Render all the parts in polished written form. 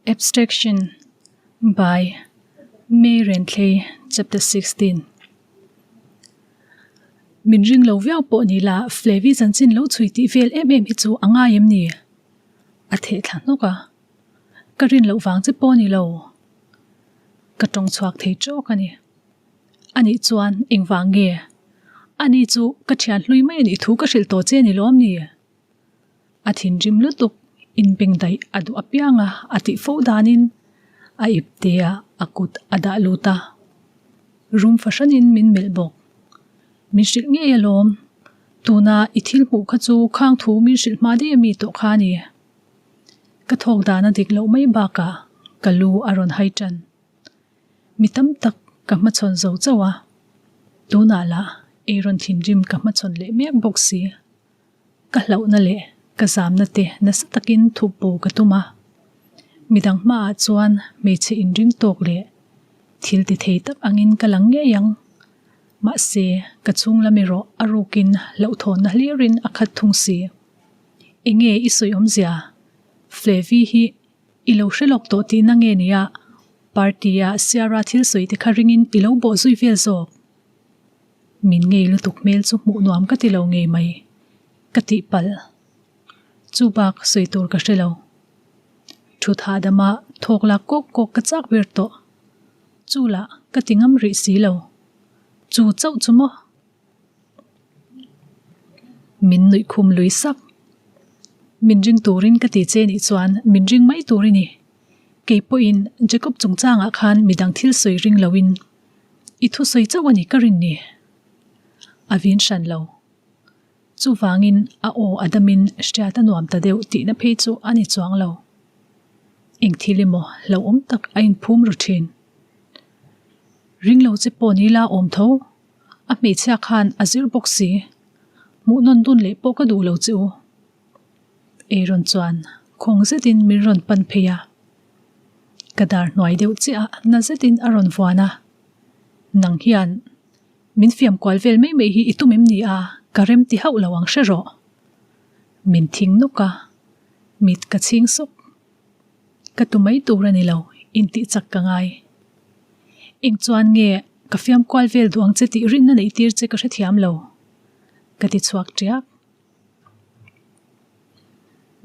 Abstraction by May Renthlei Chapter 16 Min ring lo viau pawh ni la, Flavy chanchin lo chhui tih vel em em hi chu a ngai em ni? A theh thla hnawk a. Ka rin loh vang che pawh ni lo. Ka tawng chhuak thei tawk a ni. Anih chuan engvang nge? Ani chu ka thian hlui mai anih thu ka hrilh tawh che ni lawm ni? A thinrim lutuk inbeng daih a duh apiang a, a tih fo danin a ipte ah a kut a dah lut a. Rum fahranin min melh bawk. Min hrilh ngei alawm. Tuna i thil hmuh kha chu khang thu min hrilh hma daih ami tawh kha a ni. Ka thawk dan a dik loh mai bakah ka lu a rawn hai tan. Mi tam tak ka hmachhawn zo chauh a, tunah lah ei rawn thinrim ka hmachhawn leh mek bawk si. Ka hlauhna leh ka zamna te nasa takin thup bo ka tum a, midang hmaah chuan hmeichhe inring tawk leh thil ti thei tak angin ka lang ngei ang. Mahse, ka chhung lam erawh a rukin hlauhthawnna hlirin a khat thung si. Enge i sawi awmzia? Flavy hi i lo hre lawk tawh tihna nge nia? Party-a Sierra thil sawi te kha ringin i lo bawh zui vel zawk. Min ngei lutuk hmel chu hmuh nuam ka ti lo ngei mai, ka tih palh. Chu bak sawi tur ka hre lo. Thut hahdama thawk lak kawk kawk ka chak ber tawh. Chu lah ka ti ngam rih si lo. Chu chauh chu maw? Min nuih khum lui sak. Min ring turin ka ti che nih chuan min ring mai tur i ni. Kei pawhin Jacob chungchangah khan midang thil sawi ring loin i thusawi chauh a ni ka rin ni. A vin hran lo. Chuvangin a aw a damin hriat a nuam ta deuh tihna phei chu a ni chuang lo. Eng thil emaw hlauhawm tak a inphum ru thin. Ring lo che pawh ni la awm tho. A hmeichhia khan a zir bawk si. Hmuh nawn dun leh pawh ka duh lo che u. Aaron chuan khawng zetin min rawn pan phei a. Ka dar hnuai deuh chiah a na zetin a rawn vuan a. Nang hian min fiam kual vel mai mai hi i tum em ni a, ka rem ti hauh lo ang hre rawh. Min thing nawk a, mit ka chhing sawk. Ka tu mai tur a ni lo, intih chak ka ngai. Eng chuan nge ka fiam kual vel duh ang che tih rinna neih tir che ka hrethiam lo, ka ti chhuak ṭiak.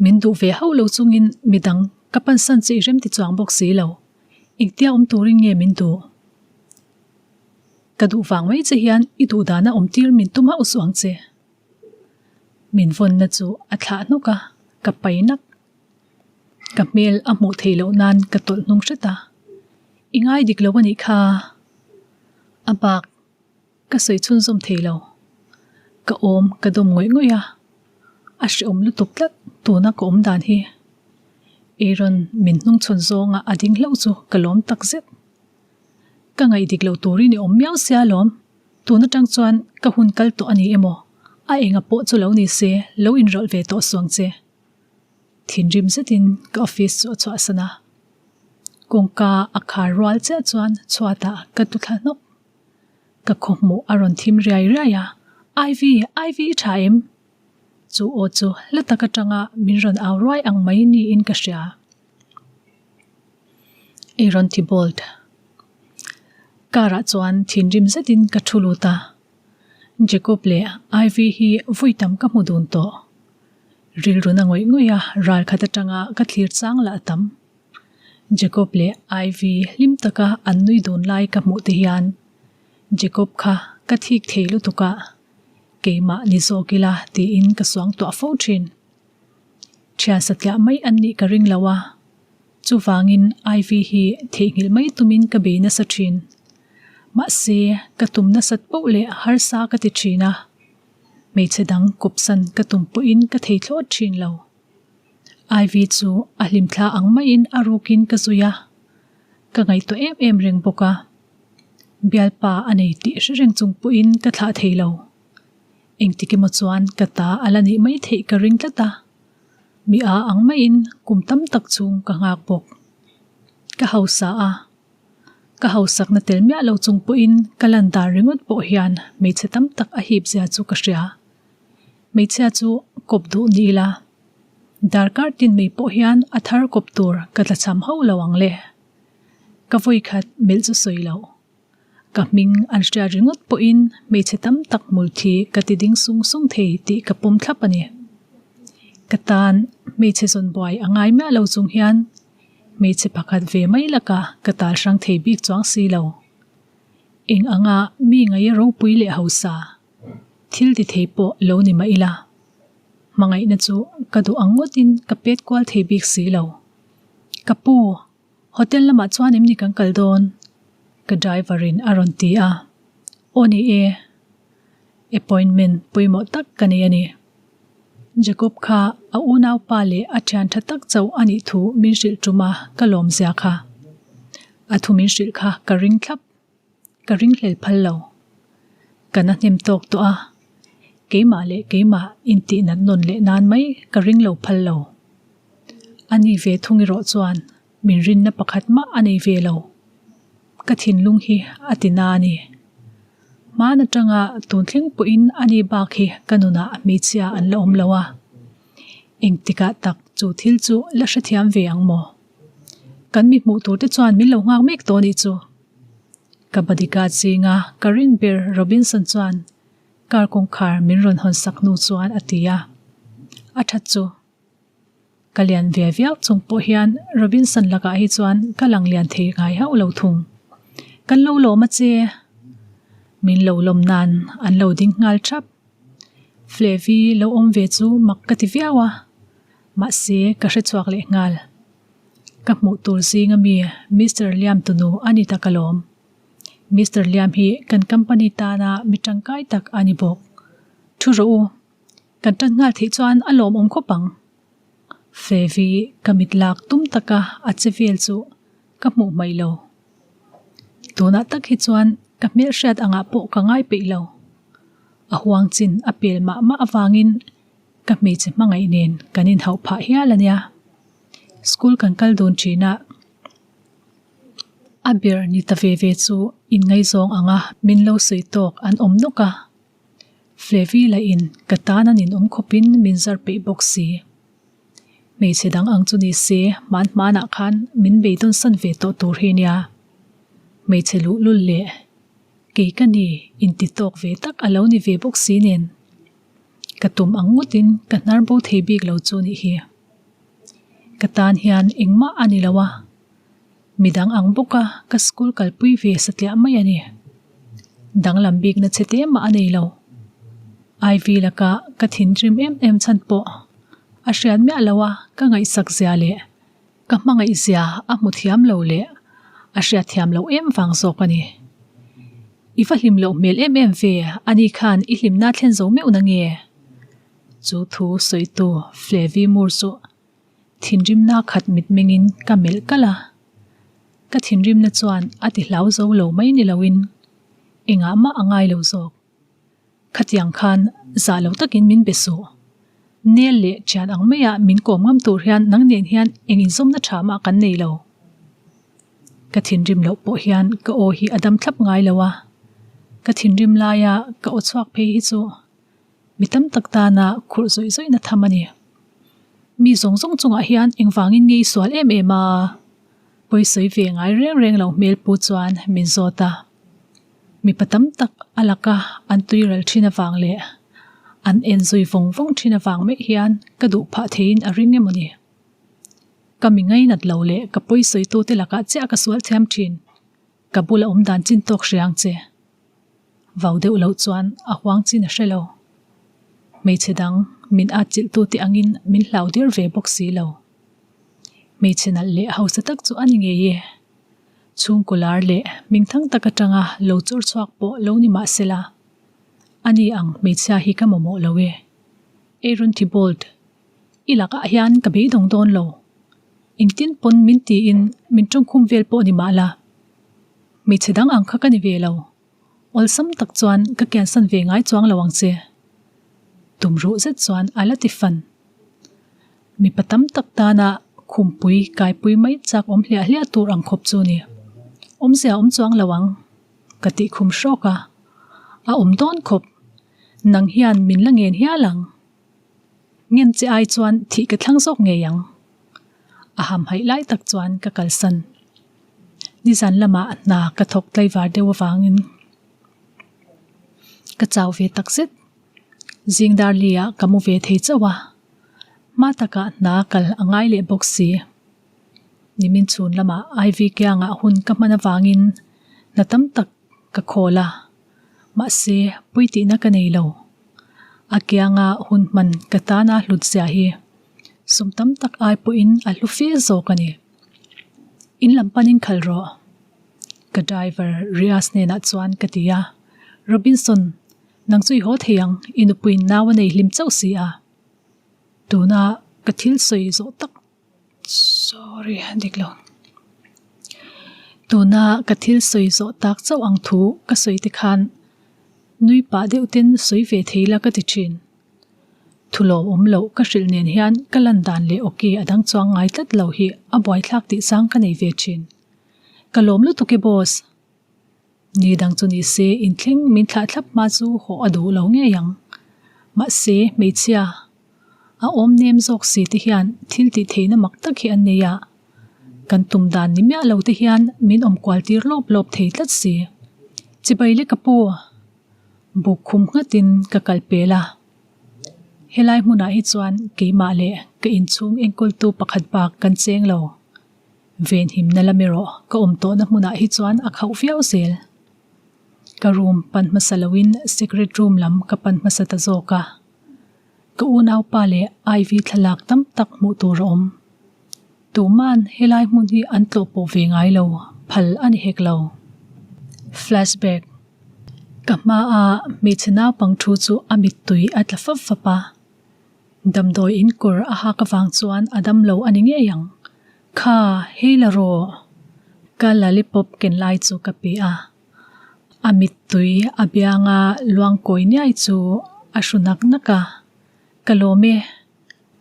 Min duh ve hauh lo chungin midang ka pansan che i rem ti chuang bawk si lo. Engtia awm turin nge min duh? Ka duh vang mai che hian i duh dana awm tir min tum hauh suh ang che. Min vawnna chu a thlah hnawk a, ka pai nak. Ka hmel a hmuh theih loh nan ka tawlh hnung hret a, I ngai dik lo a nih kha. A bak ka sawi chhunzawm thei lo. Ka awm ka dawm ngawih ngawih a, a hrehawm lutuk tlat tuna ka awm dan hi. Aaron min hnungchhawn zawnga a ding hlauh chu ka lawm tak zet. Ka ngaih dik lo turin i awm miau sia lawm, tun atang chuan ka hun kal tawh a ni emaw, a enga pawh chu lo ni se lo inrawlh ve tawh suang che. Thinrim zetin ka office chu a chhuahsan a, kawngka a khar rual chiah chuan chhuatah ka tu thla hnawk. Ka khawhmuh a rawn thim riai riai a, Ivy, Ivy i tha em? Chu aw chu hla tak atanga min rawn au ruai ang mai niin ka hria. I rawn ti bold. Car ah chuan thinrim zetin ka thu lut a, Jacob leh Ivy hi vawi tam ka hmu dun tawh. Rilru na ngawih ngawih a ral khat atanga ka thlir chang lah a tam. Jacob leh Ivy hlim taka an nui dun lai ka hmuh te hian Jacob kha ka thik thei lutuk a, keimah ni zawk ila tiin ka suang tuah fo thin. Thian satliah mai an nih ka ring lo a, chuvangin Ivy hi theihnghilh mai tumin ka bei nasa thin. Mahse, ka tum nasat poh leh harsa ka ti thin a, hmeichhe dang kawpsan ka tum pawhin ka thei thlawt thin lo. Ivy chu a hlimthla ang maiin a rukin ka zui a, ka ngaihtuah em em reng bawk a. Bialpa a nei tih hre reng chung pawhin ka thlah thei lo. Engtik emaw chuan ka ta a la nih mai theih ka ring tlat a, mi a ang maiin kum tam tak chhung ka nghak bawk. Ka hausa a, ka hausakna tel miah lo chung pawhin ka lan dan ringawt pawh hian hmeichhe tam tak a hip zia chu ka hria. Hmeichhia chu kawp duh ni ila. Darkar tin mai pawh hian a thar kawp tur ka tlachham hauh lo ang le. Ka vawikhat melh chu sawi loh. Ka hming an hriat ringawt pawhin hmeichhe tam tak hmul thi ka ti ding sung sung thei tih ka pawm thlap a ni. Ka tan hmeichhe zawn buai a ngai miah lo chung hian hmeichhe pakhat ve mai lakah ka tal hrang thei bik chuang si lo. Eng anga mi ngaih ropui leh hausa thil ti thei pawh lo ni mah ila, hmangaihna chu ka duh ang ngawtin ka pet kual thei bik si lo. Ka pu, Hotel lamah chuan em ni kan kal dawn? Ka driver in a rawn ti a. Aw ni e. Appointment pawimawh tak ka nei a ni. Jacob kha a unaupa leh a thian tha tak chauh a nih thu min hrilh tum a ka lawm zia kha. A thu min hrilh kha ka ring thlap. Ka ring hlel phal lo. Ka na hnem tawk tawh a, keimah leh keimah intih nat nawn leh nan mai ka ring lo phal lo. A ni ve thung erawh chuan min rinna pakhat mah a nei ve lo. Ka thinlung hi a ti na a ni. Hmaan atanga tun thleng pawhin a ni bak hi ka nunah hmeichhia an la awm lo a. Engtikah tak chu thil chu la hrethiam ve ang maw? Kan mi hmuh tur te chuan min lo nghak mek tawh a nih chu. Ka bodyguard zinga ka rin ber Robinson chuan car kawngkhar min rawn hawn sak hnu chuan a ti a. A that chu. Ka lian ve viau chung pawh hian Robinson lakah hi chuan ka lang lian thei ngai hauh lo thung. Kan lo lawm a che. Min lo lawm nan an lo ding nghal thap. Flavy lo awm ve chu mak ka ti viau a, mahse ka hrechhuak leh nghal. Ka hmuh tur zing ami Mister Liam tunu a ni tak alawm. Mister Liam hi kan company tana mi tangkai tak a ni bawk. Thu rawh u, kan tan nghal theih chuan a lawmawm khawp ang. Fevi ka mit lak tum taka a che vel chu ka hmuh hmaih lo. Tunah tak hi chuan ka hmelhriat angah pawh ka ngai peih lo. A huang chin a pel mah mah avangin Ka hmeichhe hmangaih nen kan inhauh phah hial a nia. School kan kal dun thin a, a ber ni ta ve ve chu inngaizawng anga min lo sawi tawk an awm nawk a. Flavy lahin ka tan a ninawm khawpin min zar peih bawk si. Hmeichhe dang ang chu ni se hman hmanah khan min beidawn san ve tawh tur hi nia. Hmeichhe luhlul leh kei ka ni inti tawk ve tak a lo ni ve bawk si nen. Ka tum ang ngawtin ka hnar bo thei bik lo chu nih hi. Ka tan hian engmah a ni lo a, midang ang bawka ka school kalpui ve satliah mai a ni. Danglam bikna chhe te mah a nei lo. Ivy laka ka thinrim em em chhan pawh a hriat miah lo a ka ngaihsak zia leh ka hmangaih zia a hmu thiam lo leh a hriat thiam loh em vang zawk a ni. I va hlim loh hmel em em ve, ani khan i hlimna thlen zo meuh na nge? Chu thu sawitu Flavy Moore chu thinrimna khat mitmengin ka melh kalh a. Ka thinrimna chuan a ti hlau zo lo mai ni loin engah mah a ngai lo zawk. Khatiang khan zah lo takin min be suh. Nel leh thian ang maia min kawm ngam tur hian nang nen hian eng inzawmna tha mah kan nei lo. Ka thinrim loh pawh hian ka aw hi a dam thlap ngai lo a, ka thinrim laia ka aw chhuak phei hi chu mi tam tak tana khurh zawih zawihna tham a ni. Mi zawng zawng chungah hian engvangin nge i sual em em a? Pawisawi ve ngai reng reng lo hmel pu chuan min zawt a. Mipa tam tak a laka an tuiral thin avang leh an en zui vawng vawng thin avang mai hian ka duh phah theiin a ring emaw ni. Ka mi ngainat lo leh ka pawisawitute lakah chiah ka sual thiam thin. Ka bula awm dan chin tawk hria ang che. Vau deuh loh chuan a huang chin a hre lo. Hmeichhe dang min atchilhtute angin min hlau der ve bawk si lo. Hmeichhe nalh leh hausa tak chu a ni ngei e. Chhungkaw lar leh hmingthang tak atanga lo chawr chhuak pawh lo ni mah sela, ani ang hmeichhia hi ka mamawh lo e. Aaron Thibault, i lakah hian ka beidawng dawn lo. Engtin pawn min tiin min tawngkhum vel pawh ni mah la, hmeichhe dang ang kha ka ni ve lo. Awlsam tak chuan ka kiansan ve ngai chuang lo ang che. Tum ruh zet chuan a la ti fan. Mipa tam tak tana khumpui kaipui mai chak awm hliah hliah tur ang khawp chu ni. Awmzia awm chuang lo ang, ka tih khum hrawk a. A awm dawn khawp, nang hian min la ngen hial ang. Ngen che ai chuan thih ka thlang zawk ngei ang. A hamhaih lai tak chuan ka kalsan. Nizan lamah hna ka thawk tlaivar deuh avangin ka chau ve takzet. Zing dar li-ah ka mu ve thei chauh a, hma takah hna kal a ngai leh bawk si. Nimin chhun lamah Ivy kiangah hun ka hman avangin hna tam tak ka khawl a, mahse pui tihna ka nei lo. A kianga hun hman ka tana hlut zia hi sum tam tak ai pawhin a hlu fe zawk a ni. In lam panin khalh rawh. Ka driver Riaz hnenah chuan ka ti a, Robinson, nang chu i haw thei ang, i nupuiin nau a nei hlim chauh si a. Tuna ka thil sawi zawh tak Sorry, dik lo. Tuna ka thil sawi zawh tak chauh ang thu ka sawi te khan nui pah deuh ten sawi ve thei la ka ti thin. Thu lawm awm loh ka hrilh nen hian ka lan dan leh awki a dang chuang ngai tlat lo hi a buaithlak tih chang ka nei ve thin. Ka lawm lutuk e boss. Ni dang chu ni se inthleng min thlah thlap hma chu haw a duh lo ngei ang. Mahse hmeichhia a awm nem zawk si te hian thil tih theihna mak tak hi an nei a, kan tum dan ni miah lo te hian min awm kual tir lawp lawp thei tlat si. Chibai lek a pu, buk khum nghatin ka kal pel a. Helai hmunah hi chuan keimah leh ka inchhung enkawltu pakhat bak kan cheng lo. Venhimna lam erawh ka awm tawhna hmunah hi chuan a khauh viau zel. Ka room pan hmasa loin secret room lam ka pan hmasa ta zawk a. Ka unaupa leh Ivy thlalak tam tak hmuh tur a awm. Tuman helai hmun hi an tlawh pawh ve ngai lo, phal a ni hek lo. Flashback, Ka hmaa hmeichhe naupang thu chu a mittui a tla fap fap a. Damdawi in kawr a hak avang chuan a dam lo a ni ngei ang. Kha, hei la rawh. Ka lollipop ken lai chu ka pe a. A mittui a bianga luang kawi niai chu a hru nak nak a. Ka lawm e.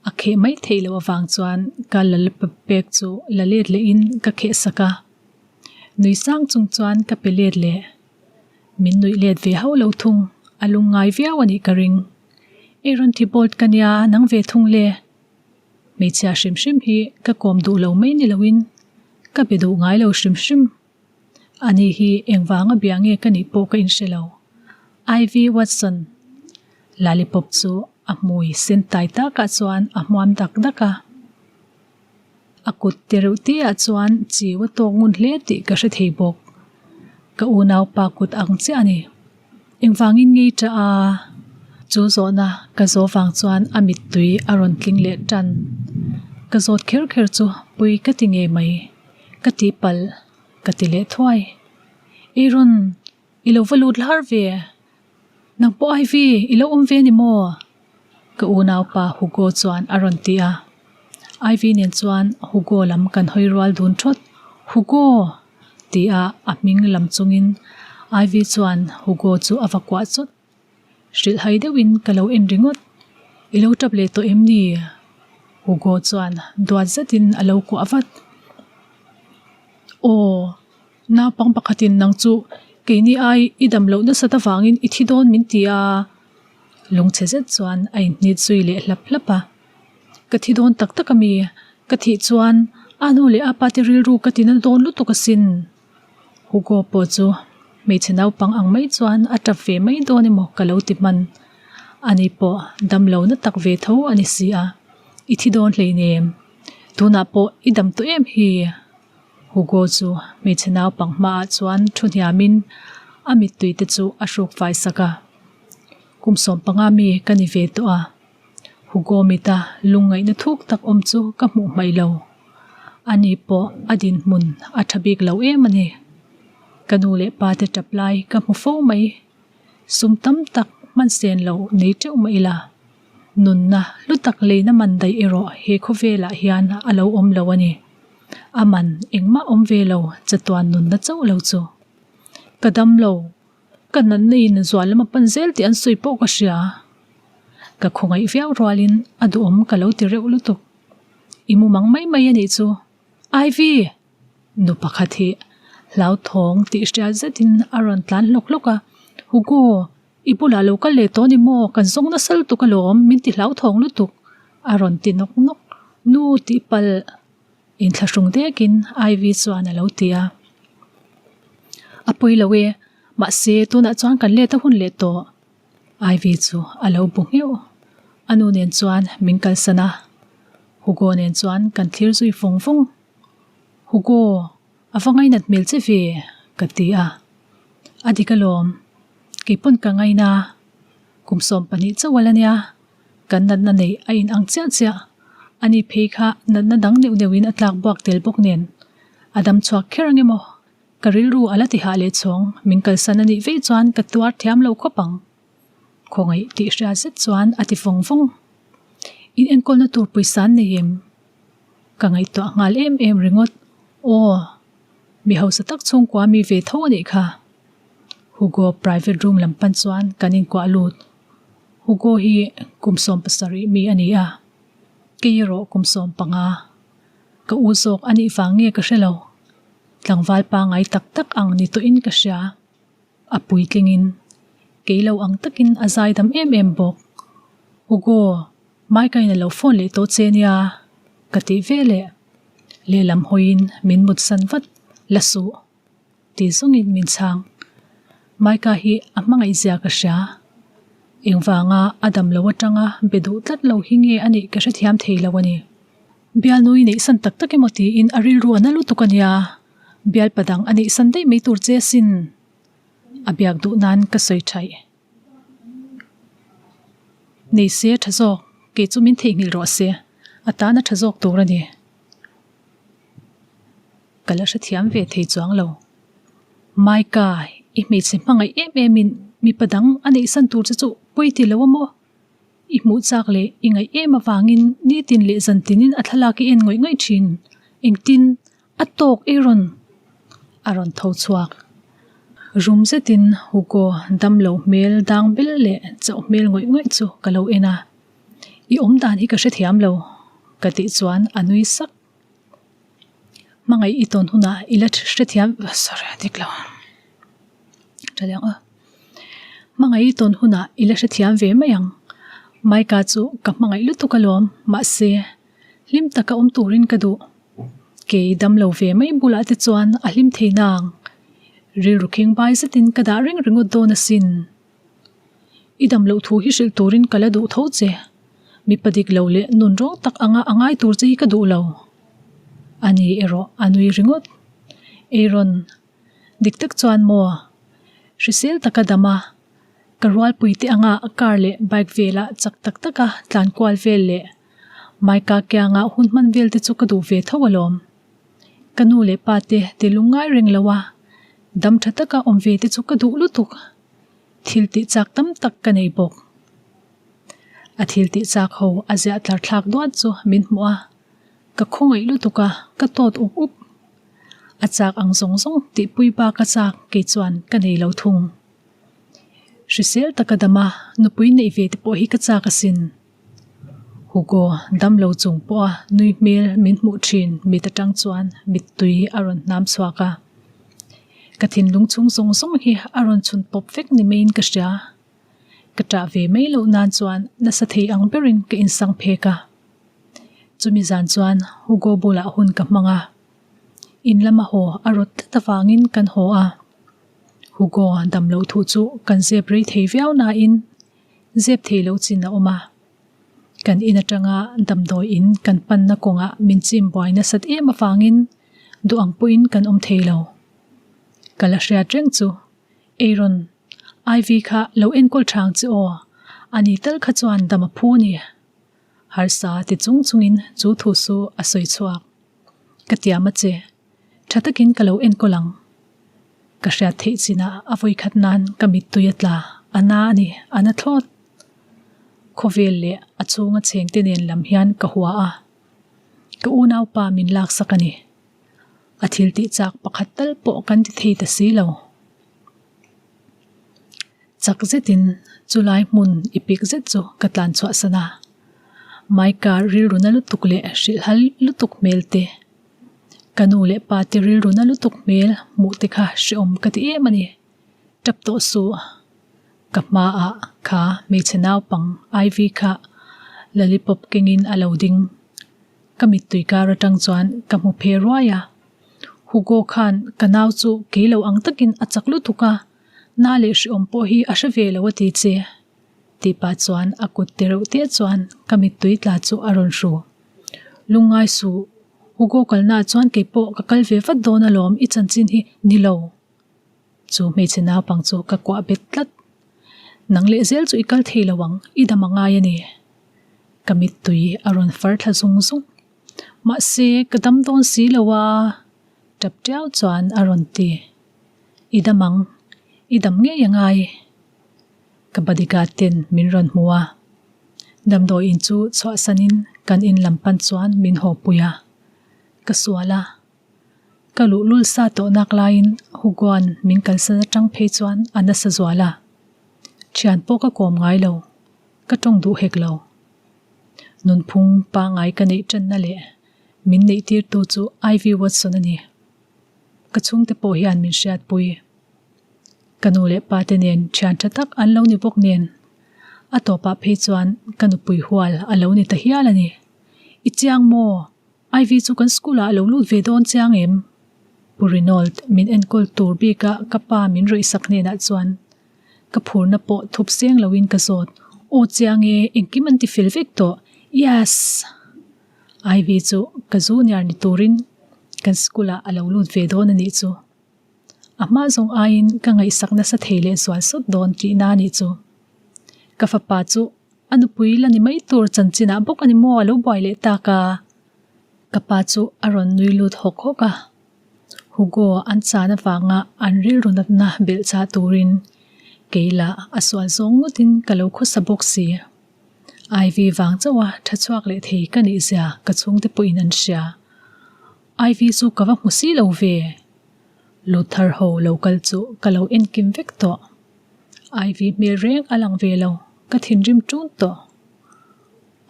A kheh mai theih loh avang chuan ka lollipop pek chu la let lehin ka kheh sak a. Nui sang chung chuan ka pe let leh. Min nuih let ve hauh lo thung, a lungngai viau a nih ka ring. I rawn ti bold ka nia, nang ve thung le. Hmeichhia hrim hrim hi ka kawm duh lo mai ni loin ka be duh ngai lo hrim hrim. Ani hi engvanga bia nge ka nih pawh ka inhre lo. Ivy Watson Lalipop chu a hmui sen tai takah chuan a hmuam dak dak a. A kut te reuh te ah chuan chiu a tawk ngun hle tih ka hre thei bawk. Ka unaupa kut ang chiah a ni. Engvangin ngei tah a? Chu zawhna ka zawh vang chuan a mittui a rawn tling leh tan. Ka zawt kher kher chu pui ka ti ngei mai. Ka tihpalh ka ti leh thuai. Aaron, i lo va lut lar ve. Nang pawh Ivy, i lo awm ve ni maw? Ka unaupa Hugo chuan a rawn ti a. Ivy nen chuan Hugo lam kan hawi rual dun thawt. Hugo! Ti a a hming lam chungin Ivy chuan Hugo chu a va kuah chawt. Hrilhhai deuhin ka lo en ringawt. I lo tap leh tawh em ni? Hugo chuan duat zetin a lo kuah vat. Aw, naupang pakhatin nang chu keini ai i dam loh nasat avangin i thi dawn min ti a. Lungchhe zet chuan a inhnit zui leh hlap hlap a. Ka thi dawn tak tak a mi, ka thih chuan a nu leh a pa te rilru ka tina dawn lutuk asin. Hugo pawh chu hmeichhe naupang ang mai chuan a tap ve mai dawn emaw ka lo ti hman. Ani pawh damlo na tak ve tho a ni si a, i thi dawn hleinem. Tunah pawh i dam tawh em hi? Hugo chu hmeichhe naupang hmaah chuan thu hniamin a mittui te chu a hruk fai sak a. Kum 15 mi ka ni ve tawh a. Hugo mita lungngaihna thuk tak awm chu ka hmuh hmaih lo. Ani pawh a dinhmun a tha bik lo em a ni. Ka nu leh pa te tap lai ka hmu fo mai. Sum tam tak hman sen lo nei teuh mah ila. Nunna hlu tak leina man daih erawh he khawvelah hian a lo awm lo a ni. A man engmah awm ve lo chatuan nunna chauh lo chu. Ka dam lo. Ka natna in zual lam a pan zel tih an sawi pawh ka hria. Ka khawngaih viau rualin a duhawm ka lo ti reuh lutuk. I mumang mai mai a nih chu. Ivy! Nu pakhat hi hlauthawng tih hriat zetin a rawn tlan hlawk hlawk a. Hugo, i bulah lo kal leh tawh ni maw? Kan zawng nasa lutuk alawm, min ti hlauthawng lutuk. A rawn ti nawk nawk. Nu tih palh inthlahrung dekin Ivy chuan a lo ti a. A pawi lo e, mahse tunah chuan kan let a hun leh tawh. Ivy chu a lo bu ngheuh. A nu nen chuan min kalsan a, Hugo nen chuan kan thlir zui vawng vawng. Hugo, a va ngainat hmel che ve, ka ti a. A dik alawm, keipawn ka ngaina, kum 12 chauh a la nia, kan natna neih a inang chiah chiah. Ani phei kha natna dang neuh neuhin a tlak buak tel bawk nen, a dam chhuak kher ang emaw? Ka rilru a la ti hah leh chhawng, min kalsan a nih vei chuan ka tuar thiam lo khawp ang. Khawngaih tih hria zet chuan a ti vawng vawng. In enkawlna tur pawisa an nei em? Ka ngaihtuah nghal em em ringawt. Aw, mi hausa tak chhungkua mi ve tho a nih kha. Hugo private room lam pan chuan kan inkuah lut. Hugo hi kum 17 mi a ni a, kei erawh kum 15. Ka u zawk a nih vang nge ka hre lo. Tlangval pangai tak tak ang ni tawhin ka hria. A puitlingin, kei lo ang takin a zaidam em em bawk. Hugo, Mike-a in a lo phone leh tawh che nia, ka tih ve leh. Lehlam hawiin min mutsan vat, la suh. Ti zawngin min chhang. Mike-a hi a hmangaih zia ka hria. Engvanga a dam lo atanga be duh tlat lo hi nge a nih ka hrethiam thei lo a ni. Bialnui neihsan tak tak emaw tiin a rilru a na lutuk a nia. Bialpa dang a neihsan daih mai tur che asin. A biak duh nan ka sawi thaih. Nei se a tha zawk, kei chu min theihnghilh rawh se, a tan a tha zawk tur a ni. Ka la hrethiam ve thei chuang lo. Maika, i hmeichhe hmangaih em emin mipa dang a neihsan tur che chu pawi ti lo a maw? I hmuh chak leh i ngaih em avangin nitin leh zantinin a thlalak i en ngawih ngawih thin. Engtin? A tawk i rawn a rawn tho chhuak. Rum zetin Hugo damlo hmel dang bel leh chauh hmel ngawih ngawih chu ka lo en a. I awm dan hi ka hrethiam lo, ka tih chuan a nui sak. Hmangaih i tawn hunah i la hrethiam sorry a dik lo tha leh ang aw. Hmangaih i tawn hunah i la hrethiam ve mai ang. Maika chu ka hmangaih lutuk alawm mahse hlim taka awm turin ka duh. Kei damlo ve mai bulah te chuan a hlim thei nang. Rilru khing bai zetin ka dah reng ringawt dawn asin. I dam loh thu hi hrilh turin ka la duh tho che. Mipa dik lo leh nun rawng tak anga a ngai tur che hi ka duh lo. A ni erawh a nui ringawt. Aaron, dik tak chuan maw? Hrisel taka dam a, ka rualpui te anga car leh bike vela chak tak taka tlan kual vel leh Maika kianga hun hman vel te chu ka duh ve tho alawm. Ka nu leh pa te ti lungngai reng lo a, dam tha taka awm ve te chu ka duh lutuk. Thil tih chak tam tak ka nei bawk. A thil tih chak ho a ziah tlar thlak duat chu min hmuh a, ka khawngaih lutuk a, ka tawt up up. A chak ang zawng zawng tihpui bak a chak kei chuan ka nei lo thung. Hrisel taka dam a, nupui neih ve te pawh hi ka chak asin. Hugo damlo chung pawha nui hmel min hmuh thin mit atang chuan mittui a rawn hnam chhuak a. Ka thinlung chhung zawng zawng hi a rawn chhun pawp vek ni maiin ka hria. Ka ṭah ve mai loh nan chuan nasa thei ang berin ka insang phek a. Chumi zan chuan Hugo bulah hun ka hmang a. In lama haw a rawt tlat avangin kan haw a. Hugo damloh thu chu kan zep rei thei viau nain Zep thei loh chin a awm a. Kan in atanga damdawi in kan panna kawngah min chim buai nasat em avangin duh ang pawhin kan awm thei lo. Ka la hriat reng chu, Aaron, Ivy kha lo enkawl thang che aw, ani tal kha chuan dam a phu a ni. Harsa ti chung chungin chu thu chu a sawi chhuak. Ka tiam a che. Tha takin ka lo enkawl ang. Ka hriat theih chinah a vawikhat nan ka mittui a tla, a na a ni, a na thlawt. Khawvel leh a chhunga chengte nen lam hian ka hua a, ka unaupa min laksak a ni. A thil tih chak pakhat tal pawh kan ti thei ta si lo. Chak zetin chulai hmun i pik zet chu ka tlan chhuahsan a, Mike-a rilru na lutuk leh hrilhhal lutuk hmel te. Ka nu leh pa te rilru na lutuk hmel hmuh te kha hrehawm ka ti em a ni. Tap tawh suh. Ka hmaah kha hmeichhe naupang Ivy kha. Lollipop kengin a lo ding. Ka mittui kar atang chuan ka hmu phe ruai a. Hugo khan ka nau chu kei lo ang takin a chak lutuk a, na leh hriawm pawh hi a hre ve lo a ti che. Tih pah chuan a kut te reuh te chuan ka mittui tla chu a rawn hru. Lungngai suh, Hugo kalnaah chuan kei pawh ka kal ve vat dawn alawm i chanchin hi ni lo. Chu hmeichhe naupang chu ka kuah bet tlat. Nang leh zel chu i kal thei lo ang, i dam a ngai a ni. Ka mittui a rawn far thla zung zung. Mahse, ka dam dawn si lo a, tap tiau chuan a rawn ti. I dam ang, i dam ngei a ngai. Ka bodyguard ten min rawn hmu a. Damdawi in chu chhuahsanin kan in lam pan chuan min haw pui a. Ka sual a. Ka luhlul sa tawh nak laiin Hugoan min kalsan atang phei chuan a nasa zual a. Thian pawh ka kawm ngai lo, ka tawng duh hek lo. Nunphung pangngai ka neih tanna leh min neih tirtu chu Ivy Watson a ni. Ka chhungte pawh hian min hriatpui. Ka nu leh pa te nen thian tha tak an lo ni bawk nen a tawpah phei chuan ka nupui hual a lo ni ta hial a ni. I chiang maw? Ivy chu kan school ah a lo lut ve dawn chiang em? Pu Reynold min enkawl tur bik a ka pa min rawihsak hnenah chuan ka phurna pawh thup seng loin ka zawt. Aw chiang e, engkim an ti fel vek tawh. Yes! Ivy chu ka junior ni turin kan school ah a lo lut ve dawn a nih chu. A hma zawng aiin ka ngaihsak nasa thei leh zual sawt dawn tihna a nih chu. Ka fapa chu a nupui la ni mai tur chanchinah bawk a ni maw a lo buai leh tak a. Ka pa chu a rawn nui lut hawk hawk a. Hugo an chan avanga an rilru natna belh chah turin kei lah a sual zawng ngawtin ka lo khawsa bawk si. Ivy vang chauha tha chhuak leh thei ka nih zia ka chhungte pawhin an hria. Ivy chu ka va hmu si lo ve. Luther ho lo kal chu ka lo enkim vek tawh. Ivy hmel reng a lang ve lo, ka thinrim ṭun tawh.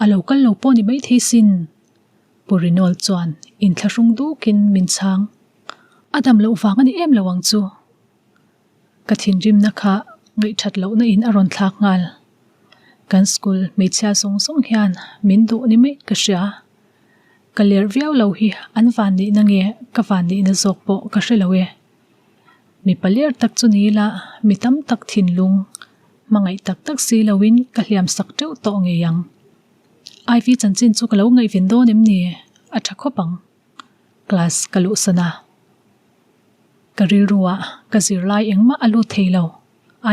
A lo kal lo pawh ni maithei sin. Pu Reynold chuan inthlahrung dukin min chhang. A dam loh vang a ni em lo ang chu. Ka thinrimna kha ngaihthat lohna in a rawn thlak nghal. Kan school hmeichhia zawng zawng hian min duh ni mai ka hria. Ka lerh viau lo hi an van nihna nge ka van nihna zawk pawh ka hre lo e. Mipa ler tak chu ni ila mi tam tak thinlung hmangaih tak tak si loin ka hliam sak teuh tawh ngei ang. Ivy chanchin chu ka lo ngaihven dawn em ni? A tha khawp ang. Class ka luhsan a. Ka rilru ah ka zirlai engmah a lut thei lo.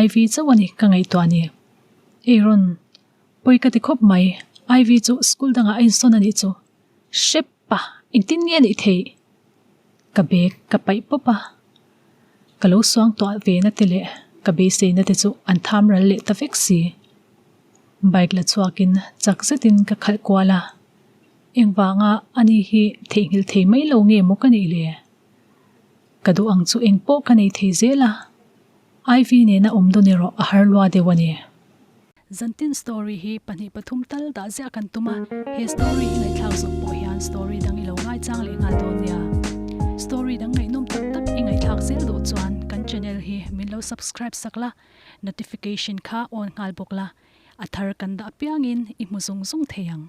Ivy chauh a ni ka ngaihtuah ni. Aaron. Pawi ka ti khawp mai, Ivy chu school dangah a insawn a nih chu. Hrep pa, engtin nge a nih theih? Ka bag ka paih pawp a, ka lo suang tuah ve na te leh ka beisei na te chu an tham ral leh ta vek si. Bike la chhuakin chak zetin ka khalh kual a, engvanga ani hi theihnghilh thei mai lo nge maw ka nih le? Ka duh ang chu engpawh ka nei thei zel a, Ivy nena awm dawn erawh a har lua deuh a ni. Zantin story hi 2 3 tal dah ziah kan tum a, he story i ngaihthlak zawk pawh hian story dang i lo ngaichang leh nghal dawn nia. Story dang ngaihnawm tak tak i ngaihthlak zel duh chuan kan channel hi min lo subscribe sak la, notification kha on nghal bawk la, a thar kan dah apiangin i hmu zung zung thei ang.